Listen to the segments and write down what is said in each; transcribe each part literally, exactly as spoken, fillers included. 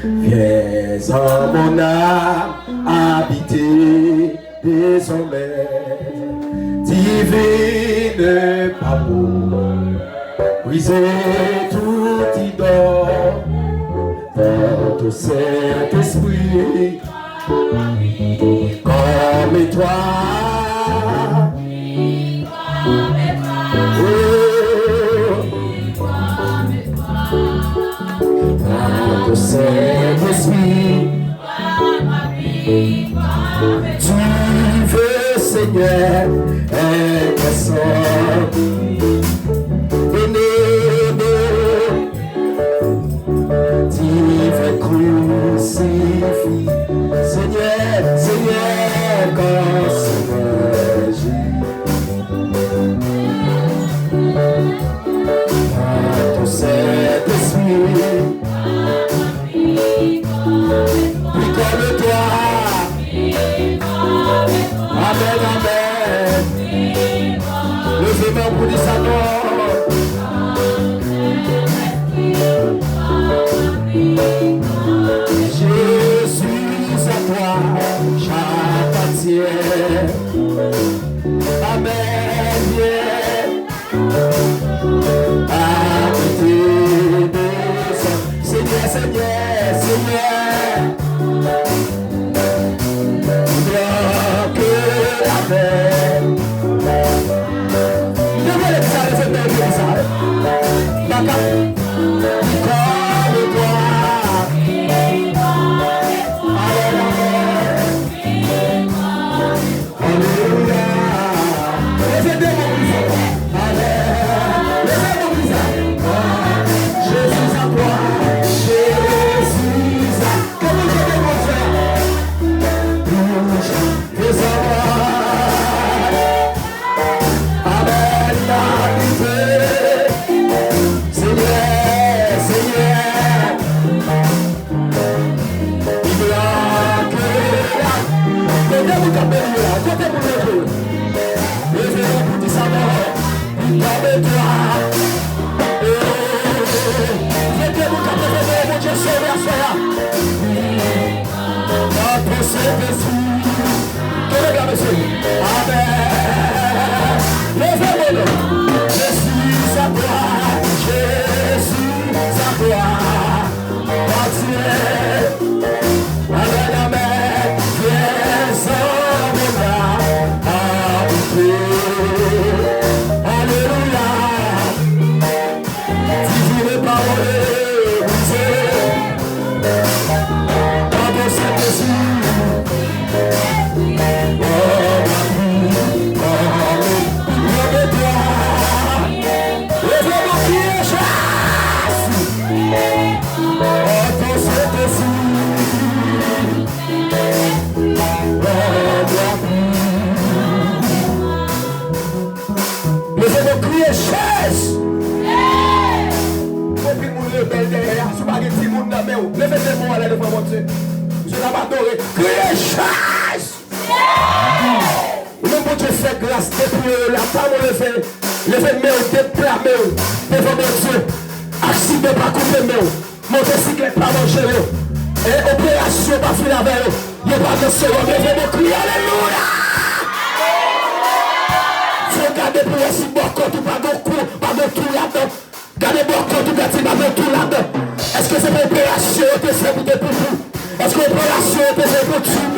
Viens en mon âme habiter désormais, divine parole, briser tout idole, porte au Saint-Esprit comme toi. Oh, porte au Saint-Esprit. Tu veux, Seigneur, être sans bénévole, divin crucifix. Seigneur, Seigneur, consumé. Ton Saint-Esprit. Pli kò de twa. Amèn, amèn. Leve men pou li sa non. Je suis à toi, j'appartiens. Amèn, yeah. Habiter de son. Seigneur, Seigneur, Seigneur. Bloque la mer. Leve legliz sa, leve men legliz sa. Makap. Kò de twa. Amèn, amèn. Alelouya. Leve de men pou sa. Amèn. Leve men pou sa. Je suis à toi. Je suis à. Ke Bondye benini w, frè. Bouch de sa. Amèn. Habite. Senyè, Senyè. Kote moun k ap beni yo la? Kote moun yo ye? Leve men pou di sa non. Li pa de twa. Kote moun k ap leve men yo, Bondye sove aswè a. Nan non Sentespri. Kenbe la, mesye. Amèn. Leve men nou. Je suis à toi. Je suis à toi. Bondye. Amèn, amèn. Pyès an moun la abite. Alelouya. Divine parole, brize. Pardon, Sentespri. Oh, ma vie, oh, mon Dieu, leve nou kriye Jezi. Pardon, Sentespri. Oh, ma vie. Leve men w, kriye Jezi! Anpil moun rebèl dèyè a, si w pa gen timoun nan men w, leve de men w anlè devan Bondye. Misye t ap adore, kriye Jezi! Ou menm Bondye fè gras depi w la, pa w leve, leve men w, deklame w devan Bondye. Aksidan pa koupe men w. Motosiklèt pa manje yo. E operasyon pa fini avè yo. Yo pa nan sewòm. Leve men w, kriye alelouya. Fò w gade pou w wè si bò kòt ou pa gen kou, pa gen twou ladan. Gade bò kòt ou, gade si pa gen twou ladan. Èske se pa operasyon yo te fè pou te poupou? Èske operasyon yo te fè pou tib?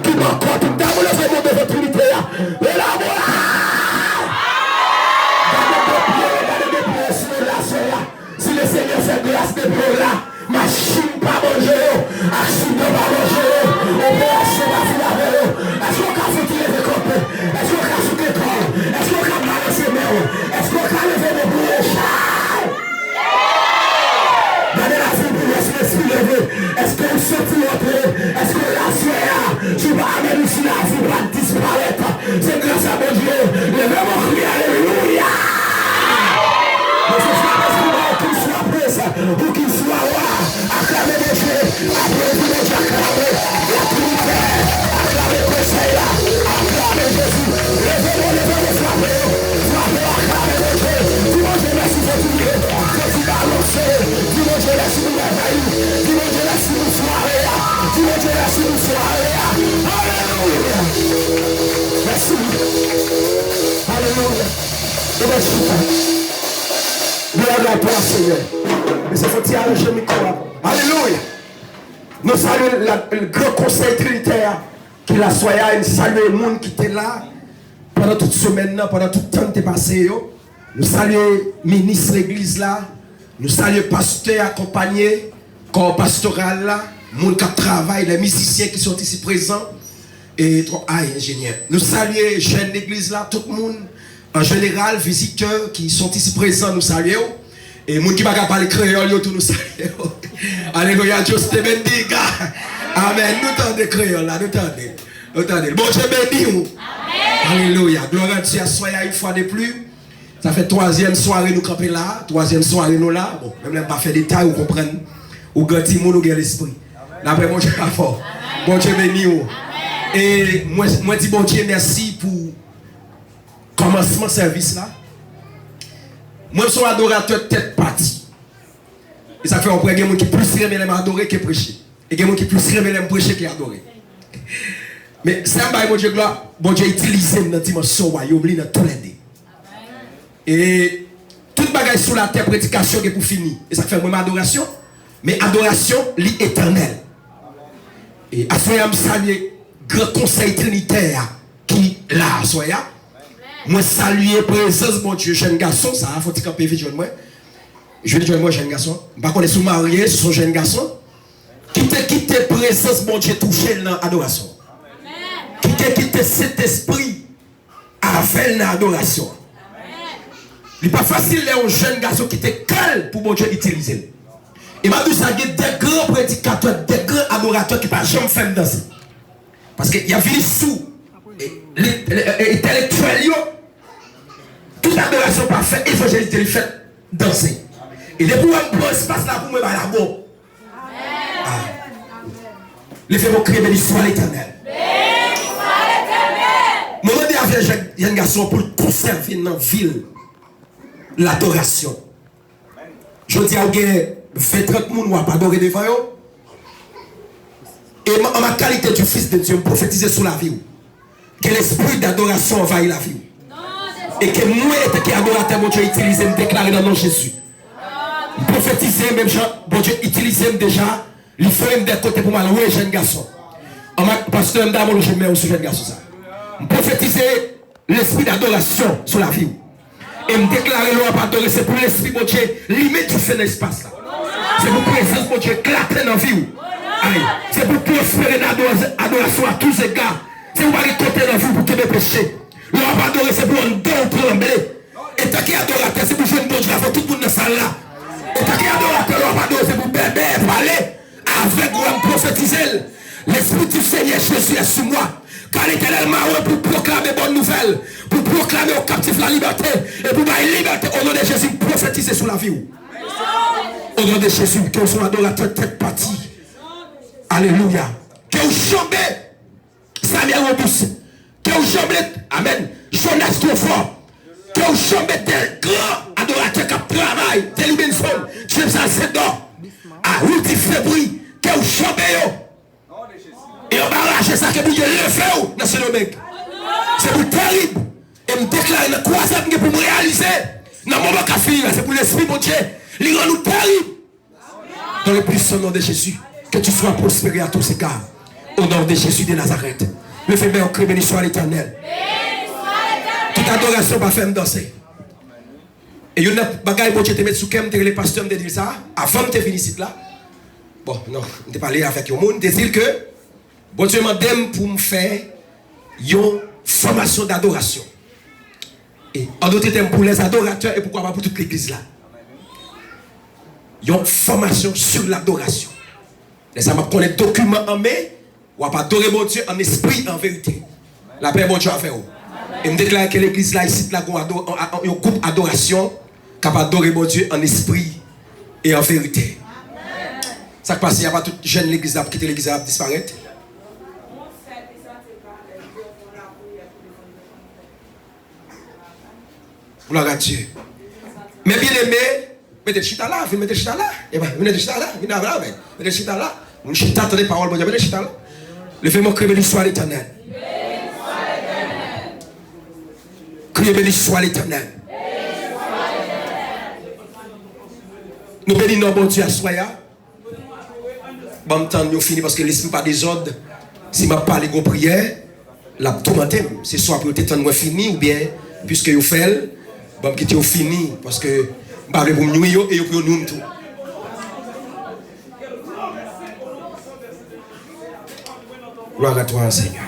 Ki bò kòt ou? Gade leve men w devan Trinite a. Elabola! Gade de pye, gade de pye sou relasyon an. Si Lesenyè fè gras depi w la, machin pa manje yo, aksidan pa manje yo, operasyon pa fini avè yo, èske w ka fouti leve kanpe? Èske w ka souke kò w? Èske w ka balanse men w? Èske w ka leve men pou w? Gade lavi pou w wè si Lespri leve. Èske w santi w antre? Èske w la aswè a? Si w pa amèn, ou si lavi pa disparèt. Se gras a Bondye. Leve men w, kriye alelouya! Mesye, frape sou mwen, ou ki swa prens, ou ki swa wa, aklame Bondye, aplodi Bondye, aklame Latrinite, aklame Konsèy la, aklame Jezi. Leve men w, leve men w, frape yo, frape yo, aklame Bondye. Di Bondye mèsi, fò di, fò di balanse, di Bondye mèsi pou travay ou, di Bondye mèsi. Di Bondye mèsi pou sware a. Alelouya. Mèsi. Alelouya. Ou mèt chita. Glwa, glwa pou Senyè. Mesye, fò ti aranje mikwo a. Alelouya. Nou salye la, gran konsèy trinitè a ki la swè a, e n salye moun ki te la pandan tout semèn nan, pandan tout tan n te pase yo. Nou salye minis legliz la, nou salye pastè akonpanye, kò pastoral la, moun k ap travay, lè mizisyen ki sòti si prezan, e twòp ay enjenyè. Nou salye jèn legliz la, tout moun an jeneral, vizitè ki sòti si prezan, nou salye w. E moun ki pa ka pale kreyòl yo tou, nou salye w. Alelouya, Dios te bendiga. Amèn. Nou tande kreyòl la, nou tande. Nou tande. Bondye beni w. Alelouya. Gloire à Dieu. Aswè a, une fois de plus, sa fè twazyèm sware nou kanpe la. Twazyèm sware nou la. Bon, menm lè m pa fè detay, ou konprann. Ou gran timoun, ou gen lespri. Dapre Bondye pa fò. Bondye beni w. E mwen, mwen di Bondye mèsi pou kòmansman sèvis la. Mwen, m se yon adoratè tèt pati. E sa k fè w ap wè gen moun ki plis renmen lè m adore ke preche. E gen moun ki plis renmen lè m preche ke adore. Men, sa m bay Bondye glwa, Bondye itilize m nan dimansyon wayòm li nan toulède. E tout bagay sou latè, predikasyon gen pou fini. E sa k fè mwen, m adorasyon. Men adorasyon, li etènèl. E aswè a, m salye gran konsèy trinitè a ki la aswè a. Mwen salye prezans Bondye, jèn gason sa a, fò ti kanpe vit jwenn mwen. Jwenn, jwenn mwen, jèn gason. M pa konnen si w marye, si w se yon jèn gason. Ki te kite prezans Bondye touche l nan adorasyon. Ki te kite Sentespri avè l nan adorasyon. Li pa fasil lè yon jèn gason kite kè l pou Bondye itilize l. E m ap di w sa, gen de gran predikatè, de gran adoratè ki pa janm fè m danse. Paske y ap vini sou e, le- le- e- entèlektyèl yo. Tout adorasyon pa fèt evanjelik, li fèt danse. E depi w wè m pran espas la pou mwen, bagay la bon. Ah. Leve men w, kriye, beni swa Letènèl. Mwen mande avè jèn, jèn gason an pou l konsève nan vi l ladorasyon. Jodi a, ou gen ven, trant moun w ap adore devan yo. E m, an ma kalite di Fis de Dye, m pwofetize sou lavi w. Ke lespri dadorasyon anvayi lavi w. E ke mwen, antanke adoratè, Bondye itilize m, deklare nan non Jezi. M pwofetize, menm jan Bondye itilize m deja, li voye m de kote pou m al wè jèn gason. An ma, pastè, m damou lonje men w sou jèn gason sa. M pwofetize lespri dadorasyon sou lavi w. E m deklare lè w ap adore, se pou lespri Bondye limen dife nan espas la. Se pou prezans Bondye eklate nan vi w. Ay, se pou pwospere nan adora- adorasyon a tou zega. Se pou pa gen kote nan vi w pou kenbe peche. Lè w ap adore, se pou anndan w tranble. Antanke adoratè, se pou jwenn Bondye avè tout moun nan sal la. Antanke adoratè, lè w ap adore, se pou bèbè pale. Avèg ou a, m pwofetize l. L'Esprit du Seigneur Jésus est sur moi. Car l'Éternel m'a oint pour proclamer bonne nouvelle, pour proclamer aux captifs la liberté, et pour bay libète. O non de Jezi, m pwofetize sou lavi w. O non de Jezi, ke w se yon adoratè tèt pati. Alelouya. Ke w janbe Samuel Robinson. Ke w janbe, amèn, Jonas Truffaut. Ke w janbe de gran adoratè k ap travay, Telly Benson, James Alcindor, a Rudy Febvre. Ke w janbe yo. E anba raje sa, ke Bondye leve w nan Sendomeng. Se pou terib. E m deklare nan kwazad m gen pou m reyalize nan moman k ap vini la, se pou Lespri Bondye li rann ou terib. Dans le puissant nom de Jésus, que tu sois prospéré à tous égards. Au nom de Jésus de Nazareth. Leve men w, kriye, beni swa Letènèl. Tout adorasyon pa fè m danse. E youn nan bagay Bondye te met sou kè m, m te rele pastè, m te di l sa, avan m te vin isit la. Bon, non, m te pale avèk yon moun, m te di l ke Bondye mande m pou m fè yon fòmasyon dadorasyon. E, an dòt tèm, pou lèzadoratè e poukwa pa pou tout legliz la. Yon fòmasyon sou ladorasyon. Lè sa m ap konnen dokiman an men, w ap adore Bondye an espri e an verite. Lapè Bondye avè w. E m deklare ke legliz la, isit la, gon ado- an- an- yon gwoup adorasyon k ap adore Bondye an espri e an verite. Sa k pase, y a pa tout jèn legliz la ap kite legliz la ap disparèt? Gloire à Dieu. Men byeneme, mete chita la, vin mete chita la. Epa, vin mete chita la, vin avè avè. Mete chita la. Moun chita, tande pawòl Bondye, mete chita la. Leve men w, kriye, beni swa Letènèl. Kriye, beni swa Letènèl. Nou beni non Bondye aswè a. Ban m tann yo fini, paske lespri pa dezòd. Si m ap pale gon priyè, l ap toumante m. Se swa pou yo te tann mwen fini, oubyen, piske yo fè l, ban m kite yo fini, paske m pa vle pou m nwi yo, e yo pou yo nwi m tou. Gloire à toi, Seigneur.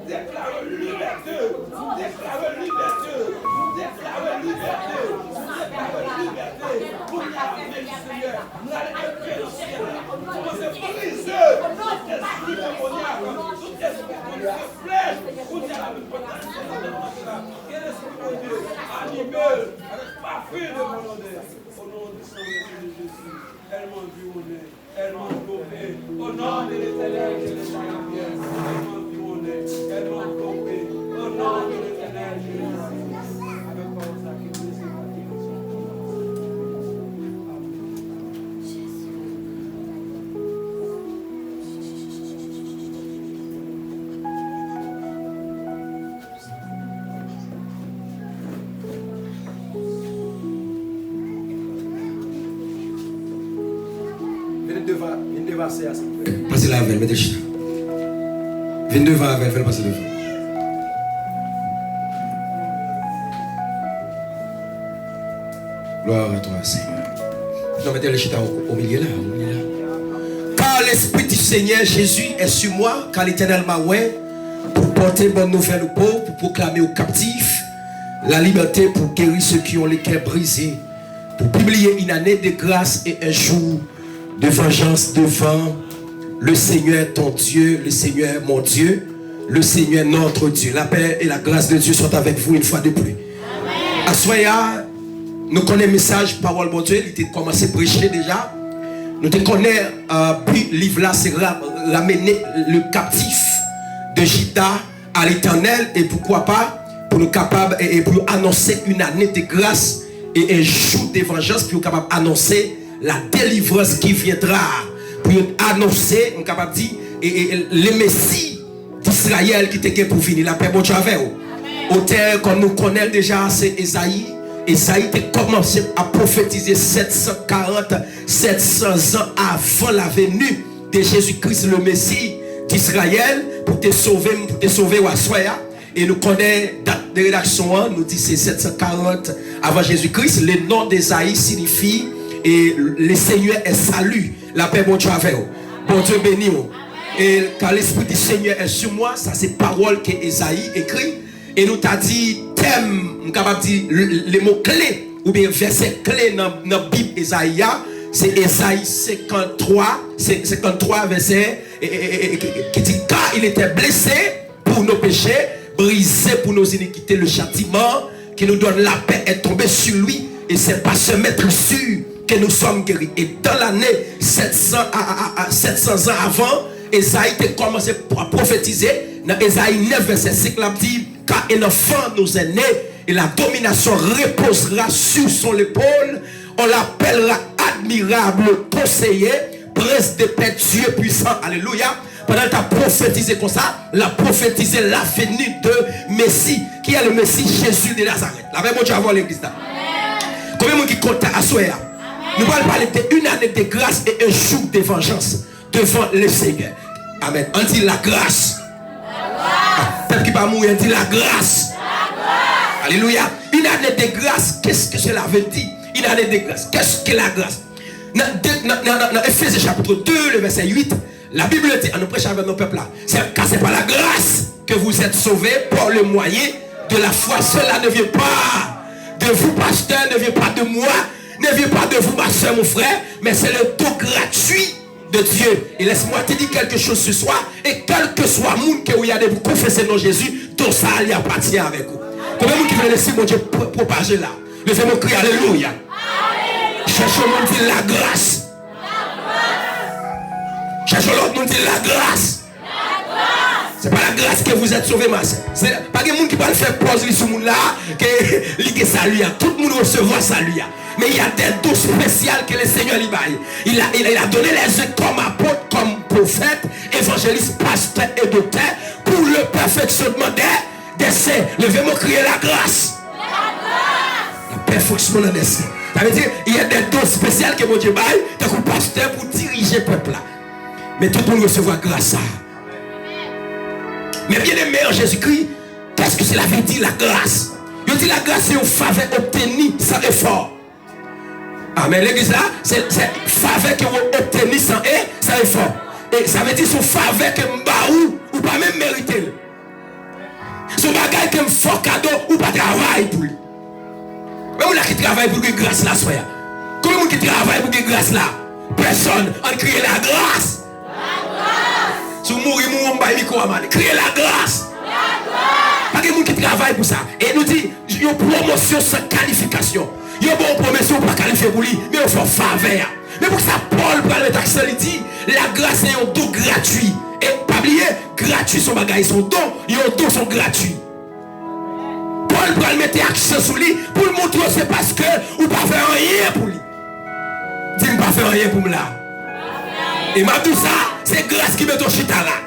Deklare libète, nou deklare libète, nou deklare libète, nou deklare libète. Kounye a, men Senyè, nou ale epe nan syèl la. Kòmanse brize tout espri demonyak, tout espri konfyans flèch. Kounye a, la men pòt la, gen lespri Bondye, anime l avèk pafen de volonte. Au nom du sang de Jésus, elle m'environne. Elle m'enveloppe. Au nom de l'Éternel, je les accueille. Elle m'environne. Elle m'enveloppe. Au nom de l'Éternel, je les accueille. Avec parole sacrée, Dieu se bâtit. Vin devan, vin devan sè a, silvouplè. Pase la avè l, mete chita. Vin devan avè l, fè l pase devan. Gloire à toi, Seigneur. Non, mete l chita o, o milye la, o milye la. Car l'Esprit du Seigneur Jésus est sur moi, car l'Éternel m'a oint pour porter bonne nouvelle aux pauvres, pour proclamer aux captifs la liberté, pour guérir ceux qui ont les cœurs brisés, pour publier une année de grâce et un jour de vengeance devant le Seigneur ton Dieu, le Seigneur mon Dieu, le Seigneur notre Dieu. La paix et la grâce de Dieu soient avec vous une fois de plus. Aswè a, nou konnen mesaj pawòl Bondye, li te kòmanse preche deja. Nou te konnen, euh, bi liv la se ra-, ramener le captif de Juda à l'Éternel, et pourquoi pas, pou nou kapab, e, e pou yo anonse une année de grâce et un jour de vengeance, pou yo kapab anonse la délivrance qui viendra, pou yo anonse, m kapab di, e, e, e, le Messie d'Israël ki te gen pou vini. Lapè Bondye avè w. Otè, kòm nou konnen l deja, se Ezayi. Ezayi te kòmanse ap pwofetize sèt san karant, sèt san zan avan la venue de Jésus-Christ, le Messie d'Israël, pou te sove m, pou te sove w aswè a. E nou konnen dat de redaksyon an, nou di se sèt san karant avan Jezi Kris. Le nom d'Esaïe signifie, e, le Seigneur est salut. Lapè Bondye avè w. Bondye beni w. E car l'Esprit du Seigneur est sur moi, sa se pawòl ke Ezayi ekri. E nou ta di tèm, m kapab di le, le mo kle, oubyen vèsè kle nan, nan Bib Ezayi a, se Ezayi senkanntwa, se, senkanntwa vèsè, e, e, e, e, ki, ki di, car il était blessé pour nos péchés, brisé pour nos iniquités, le châtiment qui nous donne la paix est tombé sur lui, et c'est par ce maître sûr que nous sommes guéris. Et dans l'année sept cents, à, à, à, sept cents ans avant, Ezayi te kòmanse pwofetize nan Ezayi nèf vèsè senk, l ap di, car un enfant nous est né, et la domination reposera sur son épaule. On l'appellera admirable conseiller, prince de paix, Dieu puissant. Alelouya. Pandan l t ap pwofetize konsa, l ap pwofetize la venue de Messie. Qui est le Messie? Jésus de Nazareth. Lapè Bondye avè w, legliz la. Konbyen moun ki kontan aswè a? Nou pral pale de une année de grâce et un jour de vengeance devant le Seigneur. Amen. Ann di la grâce. Ah, pèp ki pa mouri, ann di la grâce. Alelouya. Une année de grâce, qu'est-ce que cela veut dire? Une année de grâce. Qu'est-ce que la grâce? Nan, de, nan, nan, nan, nan Efezyen chapit de, le vèsè uit, la Bible dit, ann nou preche avè nou pèp la, c'est, car c'est par la grâce que vous êtes sauvés par le moyen de la foi. Cela ne vient pas de vous, pasteur, ne vient pas de moi, ne vient pas de vous, ma sœur, mon frère, mais c'est le don gratuit de Dieu. Et laisse-moi te dire quelque chose ce soir, et quel que soit moun ke ou ye a, depi w konfese non Jezi, don sa a li apatyen avèk ou. Konbyen moun ki vle lese Bondye pwopaje la? Leve men w, kriye alelouya. Chèche yon moun, di l, la grâce. Chèche yon lòt moun, di l, la grâce. C'est par la grâce que vous êtes sauvés, ma sœur. Se pa gen moun ki pral fè pòz li sou moun la ke li gen sali a. Tout moun resevwa sali a. Men il y a des dons spéciaux que le Seigneur li bay. Il a, il a, il a donné les uns comme apôtres, comme prophètes, évangélistes, pasteurs et docteurs pour le perfectionnement des, des saints. Leve men w, kriye, la grâce. La perfection nan dèsè. Sa vle di, il y a des dons spéciaux ke Bondye bay, tankou pastè pou dirije pèp la. Men tout moun resevwa gras sa. Men bien aimé en Jésus-Christ, qu'est-ce que cela veut dire, la grâce? Yo di la grâce se yon favè obteni san efò. Amen. Legliz la, se, se favè ke w obteni san e, san efò. E sa vle di se yon favè ke m ba ou, ou pa menm merite l. Se yon bagay ke m fè w kado, ou pa travay pou li. Men moun la ki travay pou l gen gras la aswè a. Konbyen moun ki travay pou gen gras la? Pèsòn. Ann kriye la gras. Si w mouri, mouri, m bay mikwo a, man. Kriye la gras. Pa gen moun ki travay pou sa. E nou di, yon pwomosyon san kalifikasyon. Yo ba w pwomosyon, ou pa kalifye pou li, men yo fè w favè a. Men poukisa Pòl pral met aksan, li di, la grâce est un don gratuit. E pa bliye, gratui se yon bagay, se yon don, yon don se yon gratui. Pòl pral mete aksan sou li pou l montre w se paske ou pa fè anyen pou li. Di m, pa fè anyen pou m la. E m ap di w sa, se gras ki mete w chita la.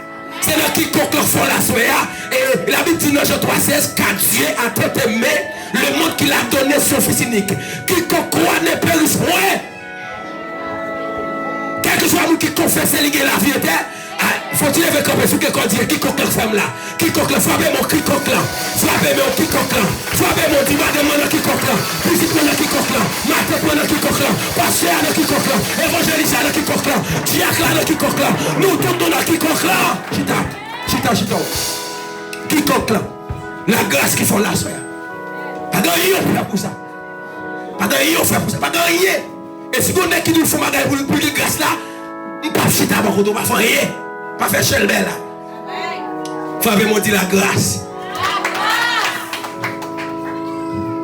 Se nan kikonk lan fè w la aswè a. E Labib di nan Jan twa sèz, car Dieu a tant aimé le monde qu'il a donné son Fils unique. Quiconque croit ne périsse point. Kèlkeswa moun ki konfese li gen lavi etè-, a, fò w ti leve kanpe sou kikonk, di, kikonk lan fè m la. Kikonk lan, frape men w, kikonk lan. Frape men w, kikonk lan. Frape men w, di, madanm mwen nan kikonk lan. Pitit mwen nan kikonk lan. Matant mwen nan kikonk lan. Pastè a nan kikonk lan. Evanjelis la nan kikonk lan. Dyak la nan kikonk lan. Nou tout nou nan kikonk lan. Chita. Chita, chita. Kikonk lan. Lagras ki fè w la aswè a. Pa gen anyen yo fè pou sa. Pa gen anyen yo fè pou sa. Pa gen anyen. E si gon nèg ki di w fè yon bagay pou, pou li gras la, m p ap chita bò kote w, pa fè anyen. Pa fè chèlbè la. Frape men w, di, la grâce.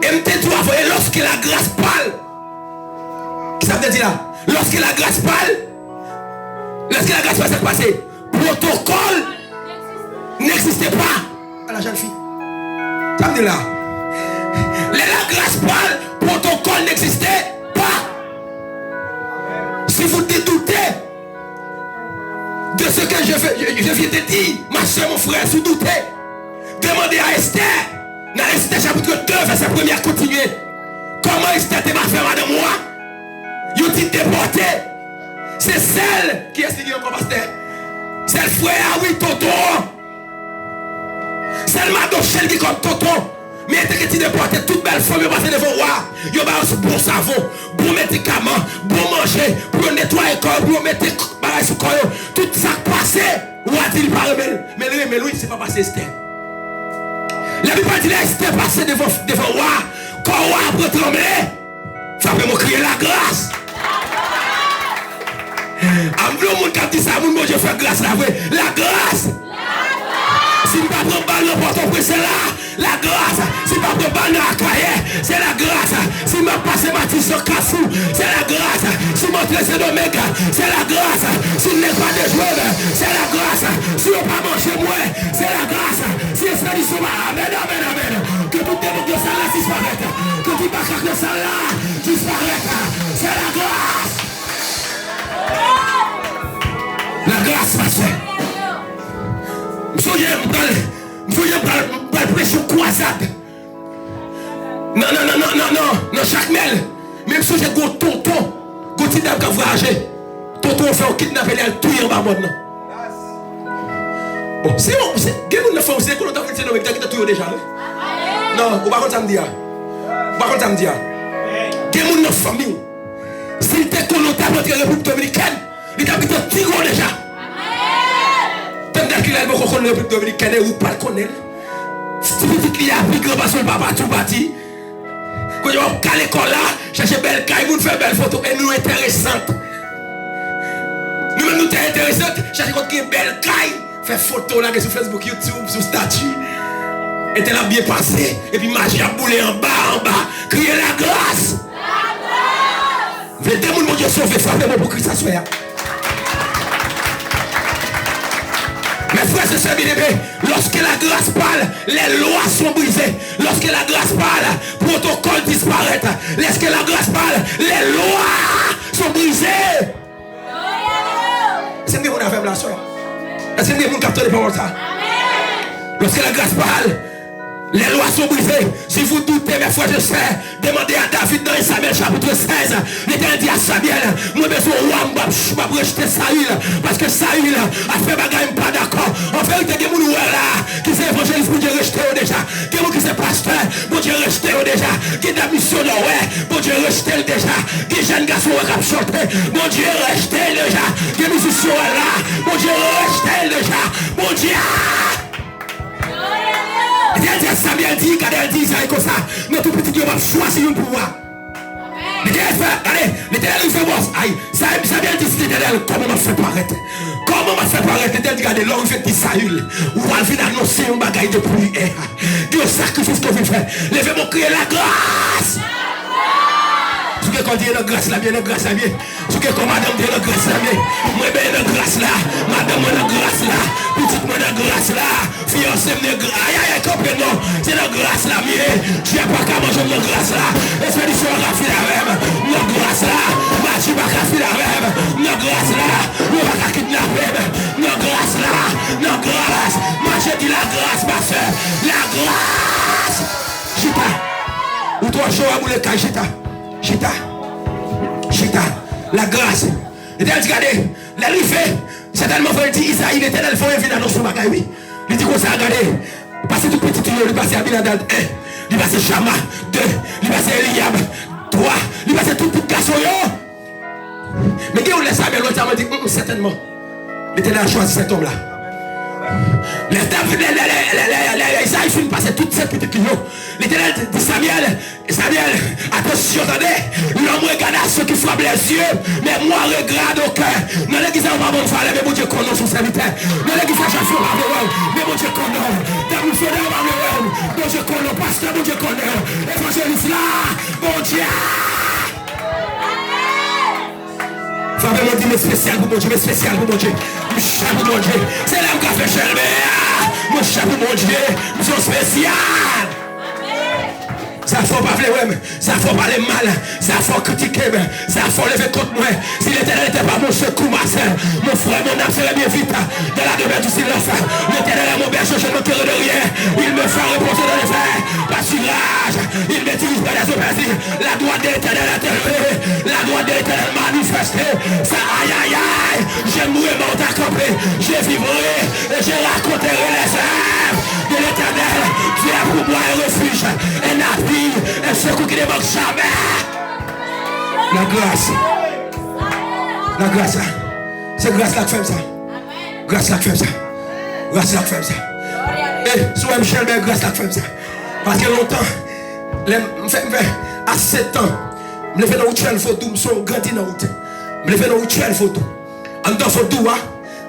E m te di w avan, et lorsque la grâce parle. Kisa m te di la? Lorsque la grâce parle, lorsque la grâce parle, sa k pase? Protokòl n'existait pas à la jeune fille. Sa m di la. Lè la grâce parle, protokòl n'existait pas. Si vous doutez de ce que je, veux- je, je viens de dire, ma sœur, mon frère, si w doute, demande à Esther. Nan Esther chapitre deux, verset premier a kontinye. Kòman Esther te pa fè madanm wa? Yo di depòte. Se sèl, kiyès li gen ankò, pastè? Sèl frè a, wi, tonton an. Sèl madoche l gen kòm tonton. Men yo te gen ti depòte, tout bèl fanm yo pase devan wa. Yo ba yo bon savon, bon medikaman, bon manje, pou yo netwaye kò yo, pou yo mete k- bagay sou kò yo. Tout sa k pase, wa di li pa renmen l. Men li renmen l, wi, se pa pase Estè. Labib pa di lè Estè pase devan, devan wa, kò wa ap tranble. Frape men w, kriye lagras. A m vle yon moun k ap di sa, moun Bondye fè gras la vre. Lagras! Si m pa pran bal nan Pòtoprens la, lagras. Si m pa pran bal nan Akayè, se lagras. Si m ap pase Matisan Kafou, se lagras. Si m antre Sendomeng, se lagras. Si nèg pa dejwe m, se lagras. Si yo pa manje mwen, se lagras. Si espedisyon pa, amèn, amèn, amèn. Ke tout demon k nan sal la disparèt. Ke tout makak nan sal la disparèt. Se lagras. Lagras, pastè. M sonje m pral, m sonje m pral, m pral preche yon kwazad. Nan, nan, nan, nan, nan, nan, nan Jakmèl. Men m sonje gon tonton, gon ti dam k ap vwayaje. Tonton fè yo kidnape li al touye anba mòn nan. Bon, se yon, se, gen moun nan fanmi w, se kolon t ap vin Sendomeng, ta gentan touye w deja, wi. Non, ou pa konn sa m di a. Ou pa konn sa m di a. Gen moun nan fanmi w, si l te kolon t ap antre Repiblik Dominikèn, li t ap gentan tire w deja. Tann dat kilè l poko konn Repiblik Dominikèn, e ou pral konnen l. Ti pitit li a pi gran pase l, papa tou pati. Kounye a w ap kale kò w la, chache bèl kay, moun fè bèl foto, e nou enteresant. Nou menm nou te enteresant, chache kote gen bèl kay, fè foto, lage sou Facebook, YouTube, sou stati. Entèl ap byen pase, epi maji ap boule anba, anba. Kriye lagras! Lagras! Gen de moun Bondye sove, frape men pou Kris aswè a. Mes frères et sœurs bien-aimés, lorsque la grâce parle, les lois sont brisées. Lorsque la grâce parle, protocole disparaît. Lorsque la grâce parle, les lois sont brisées. Èske m gen moun avè m la, sè? Èske m gen moun k ap tande pawòl sa? Lorsque la grâce parle, les lois sont brisées. Si vous doutez, mes frères et sœurs, demandez à David dans un Samuel chapitre seize. Letènèl di a Samyèl, mwen bezwen w wa, m p ap, m ap rejte Sayil, paske Sayil ap fè bagay m pa dakò. An verite, gen moun ou wè la ki se evanjelis, Bondye rejte yo deja. Gen moun ki se pastè, Bondye rejte yo deja. Gen de misyonè w wè, Bondye rejte l deja. Gen jèn gason w wè k ap chante, Bondye rejte l deja. Gen mizisyen w wè la, Bondye rejte l deja. Bondye a Letènèl di a Samyèl, di, gade, l di Izayi konsa, nan tou pitit yo, m ap chwazi youn pou wa. Letènèl fè, gade, Letènèl rive bò, ay, Samyèl di Letènèl, kòman m ap fè parèt? Kòman m ap fè parèt? Letènèl di, gade, lè w rive di Sayil, w al vin anonse yon bagay depi yè. Gen yon sakrifis ke w vin fè. Leve men w, kriye, lagras! Si w gen kò, di, nan gras la m ye, nan gras la m ye. Si w gen kò, madanm, di, nan gras la m ye. Mwen benyen nan gras la. Madanm mwen nan gras la. Pitit mwen nan gras la. Fiyanse m nan gras. Ayayay, kanpe non. Se nan gras la m ye. Dyab pa ka manje m nan gras la. Espedisyon pa ka fini avè m. Nan gras la. Maji pa ka fini avè m. Nan gras la. Yo pa ka kidnape m. Nan gras la. Nan gras. Mache di lagras, pastè. Lagras. Chita. Ou twò cho a boule kay, chita. Chita. Chita. Lagras. Letènèl di, gade, lè l rive, sètènman, frè, l di Izayi, Letènèl voye vin anonse yon bagay, wi. Li di konsa, gade, pase tout pitit li yo, li pase Abinadab, en, li pase Chama, de, li pase Eliyab, twa, li pase tout pitit gason yo. Men gen yon lè Samyèl wè sa, mwen di, "Mm, mm, sètènman, Letènèl a chwazi sèt òm la." Lè David, lè, lè, lè Izayi fin pase tout sèt pitit li yo, Letènèl di, di Samyèl, Samyèl, atansyon, tande! L'homme regarde à ce qui frappe les yeux, mais moi regarde au cœur. Nan legliz la, yo pa ban m valè, men Bondye konnen w se yon sèvitè. Nan legliz la, jèn fi yo pa vle wè w, men Bondye konnen w. Dam missionnaire yo pa vle wè w, Bondye konnen w. Pastè, Bondye konnen w. Evanjelis la, Bondye a! Frape men w, di, "M espesyal pou Bondye, m espesyal pou Bondye. M chè pou Bondye." Se la m ka fè chèlbè a. "Mwen chè pou Bondye, m se yon espesyal." Sa fè w pa vle wè m. Sa fè w pale m mal. Sa fè w kritike m. Sa fè w leve kont mwen. Si l'Éternel n'était pas mon secours, ma sœur, mon frère, mon âme serait bien vite dans la demeure du silence. L'Éternel est mon berger, je ne manquerai de rien. Il me fait reposer dans les verts pâturages. Il me dirige près des eaux paisibles. La droite de l'Éternel est élevée. La droite de l'Éternel manifestée. Sa, aïe, aïe, aïe. Je mourrai, mort à camper. Je vivrai et je raconterai les œuvres de l'Éternel. Dieu est pour moi un refuge, un appui, un secours qui ne manque jamais. Lagras. Lagras la. Se gras la k fè m sa. Gras la k fè m sa. Gras la k fè m sa. E, si w wè m chèlbè, gras la k fè m sa. Paske lontan, lè m fè, m fè, a sèt an, m leve nan wout chèl vodou, m se yon grandi nan wout. M leve nan wout chèl vodou. Anndan vodou a,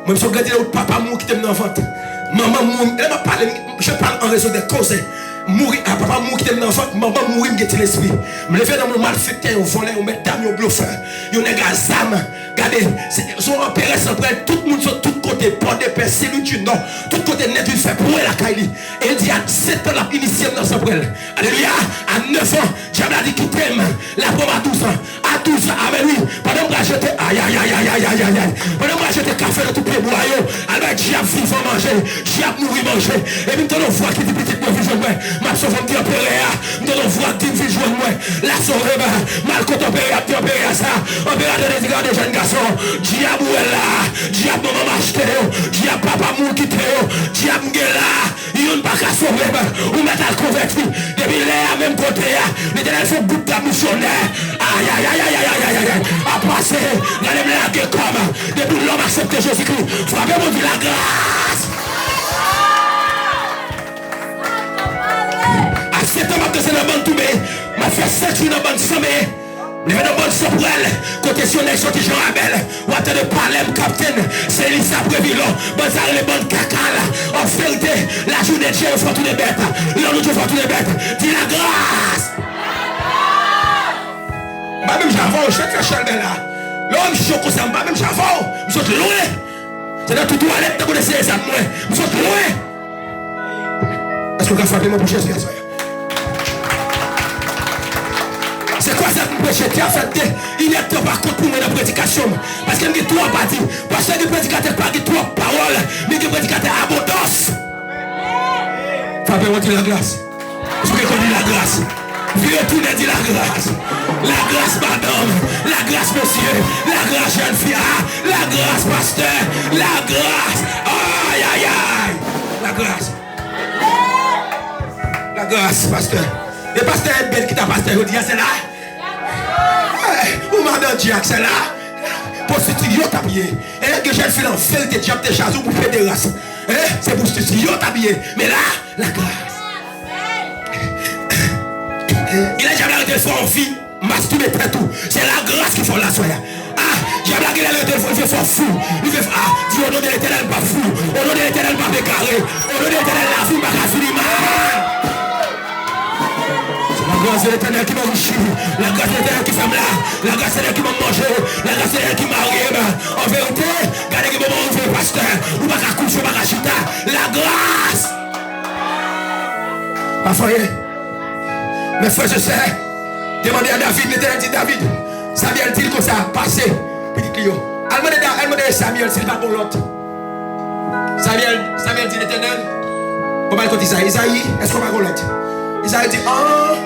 mwen, m se yon grandi nan wout, papa m mouri kite m nan vant. Manman m mouri, lè m ap pale, je parle en raison des causes. Mouri, a, papa m mouri kite m nan vant, manman m mouri, m gen ti lespri. M leve nan men yon malfektè, yon vòlè, yon mèt dam, yon blofè, yon nèg a zam. Gade, se, se yon anperè san prèl, tout moun sot tout kote, Pòdepè, Sen Lwi di Nò, tout kote nèt vin fè pwen lakay li. E l di a sèt an l ap inisye m nan san prèl. Alelouya! A nèf an, dyab la di kite m, l ap pran m a douz an. A douz an, amèn wi, pandan m pral jete, ayayayayayayay, pandan m pral jete kafe nan tout pyebwa yo, al bay dyab vivan manje, dyab mouri manje. Epi m tande yon vwa ki di, pitit mwen, vin jwenn mwen, m ap sove w, m di anperè a, m tande yon vwa ki di m vin jwenn mwen, l ap sove m, m al kot anperè a, m di anperè a sa, anperè a tande di gade jèn gason, dyab ou wè la, dyab manman m achte yo, dyab papa m mouri kite yo, dyab m gen la, youn pa ka sove m, ou mèt al konvèti. Depi lè a, menm kote a, Letènèl fè yon gwoup dam misyonè. Ayayayayayayay. Ap pase, gade m lage kò m. Depi lè w aksepte Jezikri, frape Bondye lagras. A sèt an, m ap danse nan bann toube. M ap fè sèt jou nan bann sanbe. Leve nan bann san prèl, kote si yon nèg soti Jan Rabèl, w ap tande pale m, kaptenn, se li sa Previlon, bann sa rele bann kakal. An verite, lajounen Dye yo fè w tounen bèt, lannuit yo fè w tounen bèt. Di lagras! M pa menm jan avè Ou sot fè chalbè la. Lè w wè m cho konsa, m pa menm jan avè w. M sot lwen. Se nan tou twalèt tankou de seye zam mwen. M sot lwen. Èske w ka frape men pou Jezi aswè a? Se kwa sa m preche te a fè de inèdtan pa kont pou mwen nan predikasyon m. Paske m gen twòp a di. Pastè gen predikatè k pa gen twòp pawòl, men gen predikatè abondans. Frape yon di lagras. Èske w konn di lagras? Vire tounen di lagras. Lagras madanm, lagras mesye, lagras jèn fi a, lagras pastè, lagras. Ayayay. Lagras. Lagras pastè. E pastè Edbel ki ta pastè jodi a, se la. Eh, ou madan Jack, se la. Pwostiti yo t ap ye. E gen jèn fi lan verite dyab te chazi w pou pederas. Eh, se pwostiti yo t ap ye. Men la, lagras. Genlè dyab la rete fè w anvi mastube tèt ou. Se lagras ki fè w la aswè a. Ah, dyab la genlè rete fè w fou. Li fè, ah, di, o non de Letènèl, m p ap fou. O non de Letènèl, m p ap egare. O non de Letènèl, lavi m pa ka fini mal. Se lagras de Letènèl ki ban m chi. Lagras de Letènèl ki fè m la. Lagras de Letènèl ki ban m manje. Lagras de Letènèl ki marye m. An verite, gade gen moman ou vle pastè, ou pa ka kouche, ou pa ka chita. Lagras. Pa fè anyen. Mes frères et sœurs, demandez à David, Letènèl di David, Samyèl di l konsa, pase, pitit li yo. Al mande, al mande Samyèl si l pa gon lòt. Samyèl, Samyèl di Letènèl, bon, al kot Izayi, Izayi, èske w pa gon lòt? Izayi di, an,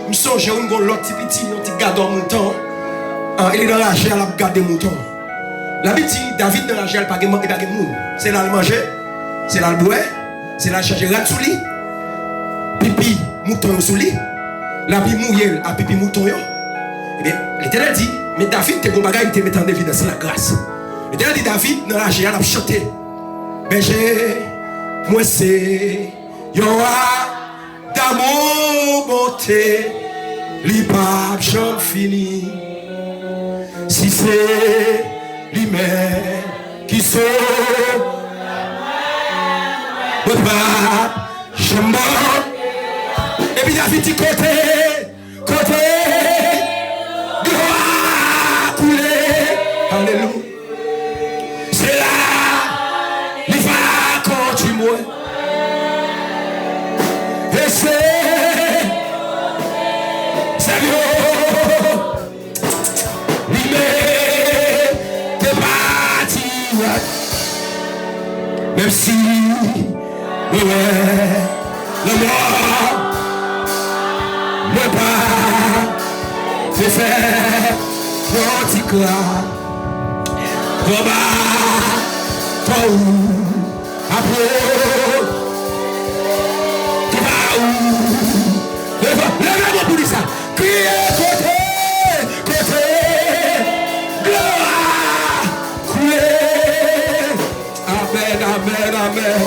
m sonje w gon lòt ti piti, yon ti gadò mouton. An, e li nan raje a, l ap gade mouton. Labib di, David nan raje a, li pa gen, li pa gen moun. Se la l manje, se la l bwè, se la l chanje rad sou li, pipi mouton yo sou li, l ap mouye l ak pipi mouton yo. Ebyen, Letènèl di, men David te gon bagay li te mete an evidans, lagras. Letènèl di David nan raje a, l ap chante, bèje mwen se yon wa damou, bonte li p ap janm fini. Si se li menm ki sove, mwen p ap janm ban. Epi David di, kote, kote glwa koule. Alelouya. Se la li va kontinye. E se, se yo li mete pati. Menm si mwen wè lanmò, mwen pa te fè yon ti kra. Anba kò ou, apre ki pa ou. Leve, leve men pou di sa. Kriye kote, kote glwa koule. Amèn, amèn, amèn.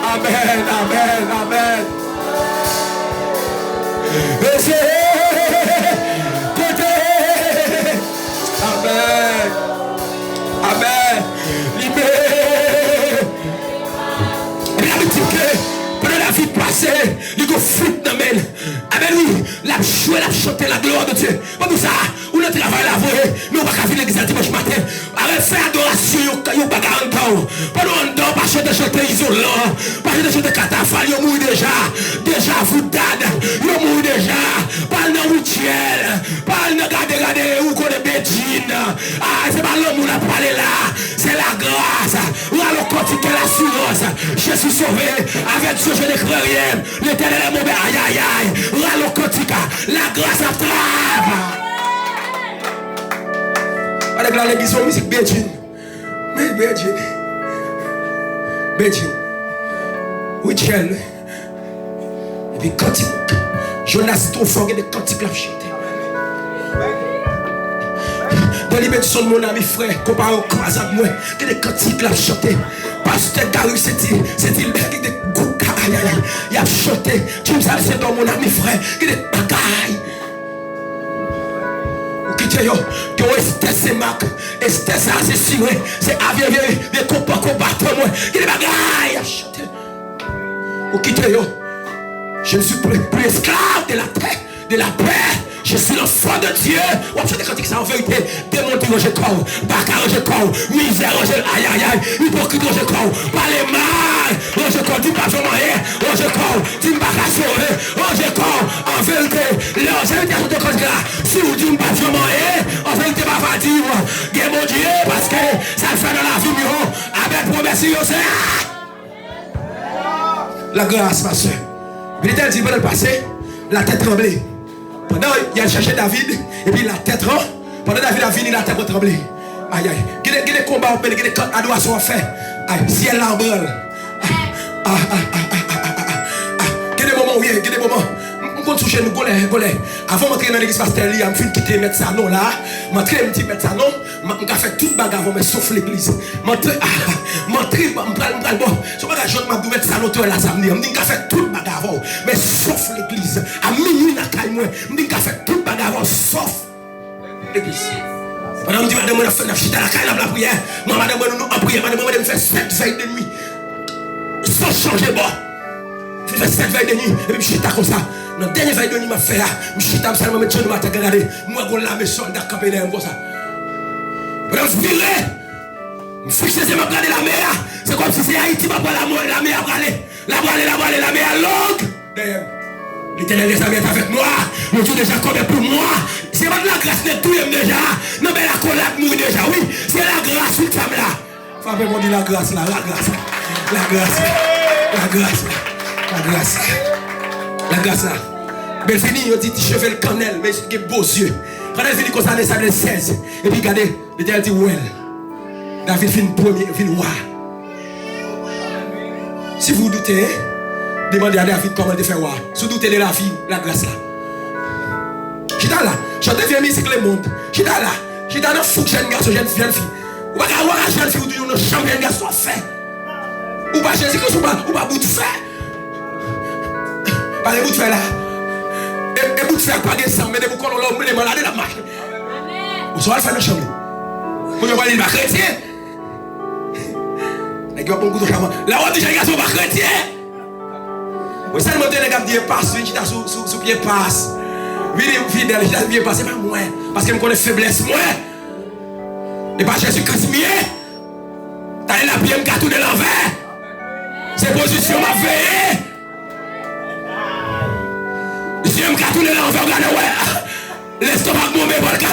Amèn, amèn, amèn. E se kote. Amèn. Amèn. Li men. Epi Labib di ke pandan David pase, li gen flit nan men l. Amèn, wi. L ap jwe, l ap chante la gloire de Dieu. Bon, pou sa, ou nan travay la vre, men ou pa ka vin legliz la dimanch maten. Arè fè adorasyon yon, yon bagay anndan w. Pandan w anndan w, pa chante chante izolan, pa chante chante katafal, yo mouri deja. Deja voudad, yo mouri deja. Pa al nan Rituel, pa al nan gade gade, ou konnen Bedjine. Ah, se pa lanmou n ap pale la, se lagras. Rale yon kantik, quelle assurance, je suis sauvé, avec Dieu je ne crains rien. Letènèl è mon berger. Ayayay. Rale yon kantik, lagras ap travay. Gade la legliz yon mizik Bedjine. Men Bedjine. Bedjine. Rituel. Epi kantik. Jonas twò fò, gen de kantik l ap chante. Dans les mains de son mon ami frè, konpa yo kwazad mwen, gen de kantik l ap chante. Pastè Gary se ti, se ti, gen de gwo ka, ayayay, y ap chante. James Alcindor, mon ami frè, gen de bagay. Ou kite yo, gen yon Estè Senmak, Estè sa se siren, se avye vye, vye konpa konbatan mwen, gen de bagay y ap chante. Ou kite yo. Je ne suis plus, plus esclave de la terre, de la paix. Je suis l'enfant de Dieu. W ap chante kantik sa an verite. Demon di ranje kò w. Baka ranje kò w. Mizè ranje l. Ayayay. Ipokrit ranje kò w. Pale mal ranje kò w. Di m p ap janm anyen ranje kò w. Di m pa ka sove ranje kò w. An verite, lè w envite a chante kantik la, si w di m p ap janm anyen, an verite, papa di w gen Bondye, paske sa l fè nan lavi m yo, avèk pwomès li yo, se Lagras, pastè. Epi Letènèl di, pandan l pase, latè tranble. Pandan y al chèche David, epi latè tran-, pandan David ap vini, latè pran tranble. Ayay. Gen de, gen de konba w ap mennen, gen de kan-, adorasyon w ap fè. Ay, syèl la anbranle. Ah, ah, ah. Gen de moman, wi, gen de moman. M, m konn sou jèn, gon lè, gon lè. Avan m antre nan legliz pastè Eli a, m fin kite mèt salon la. M antre, m di mèt salon, m, m ka fè tout bagay avè w, men sof legliz. M antre, ah, m antre, m pral, m pral, bon. Se yon bagay jòt m ap di w, mèt salon te wè la samdi an. M di m ka fè tout bagay avè w, men sof legliz. A minwi nan kay mwen, m di m ka fè tout bagay avè w, sof legliz. Pandan m di madanm mwen n ap fè, n ap chita lakay, n ap lapriyè. Mwen, madanm mwen, nou, nou an priyè. Madanm mwen mande m fè sèt vèy de nwi san chanje bò. M fè sèt vèy de nwi, epi m chita konsa. Nan dènye vèy de nwi m ap fè a, m chita, m sèlman met je m atè, gade, m wè gon lame sòlda kanpe dèyè m konsa. Pandan m vire, m fikse je m ap gade lame a, se kòmsi se Ayiti m ap wè lame, lame a prale. L ap prale, l ap prale, lame a long dèyè m. L'Éternel des armées est avec moi. Le Dieu de Jacob est pour moi. Se pa t lagras nèg touye m deja. Nan bèl akolad mouri deja, wi. Se lagras, wi, fanm la. Frape pou di lagras la, lagras la. Lagras la. Lagras la. Lagras la. Lagras la. Bèl fini, yo di ti cheve l kannèl, men gen bo zye. Kannèl fini konsa, ane sa de sèz. Epi gade, Letènèl di, wè l. David vin premye, vin wa. Si vous doutez, demandez à David kòman l te fè wa. Si w doute de lavi, lagras la. Chita la, chante vye mizik lemonn. Chita la, chita nan fouk jèn gason, jèn fi, jèn fi. Ou pa ka, ou pa ka jèn fi, ou di nou nan chanm jèn gason ap fè. Ou pa Jezi Kris, ou pa, ou pa bout fè. Pa gen bout fè la. E, e bout fè ak pa gen san, men depi w kolon la, w mele malade, l ap mache. Ou sa w al fè nan chanm li. Kounye a w pral di l pa kretyen. Nèg yo ap bon kouto chaman. Lè w ap di jèn gason pa kretyen. Mwen sèlman te nèg ap di e pas, vin chita sou, sou, sou pye pas. Vin fidèl, chita sou pye pas. Se pa mwen. Paske m konnen feblès mwen. E pa Jezi Kris m ye. Talè lapriyè m ka tounen lanvè. Se pozisyon m ap veye. Zye m ka tounen lanvè, w gade wè. Lestomak mwen, men pral ka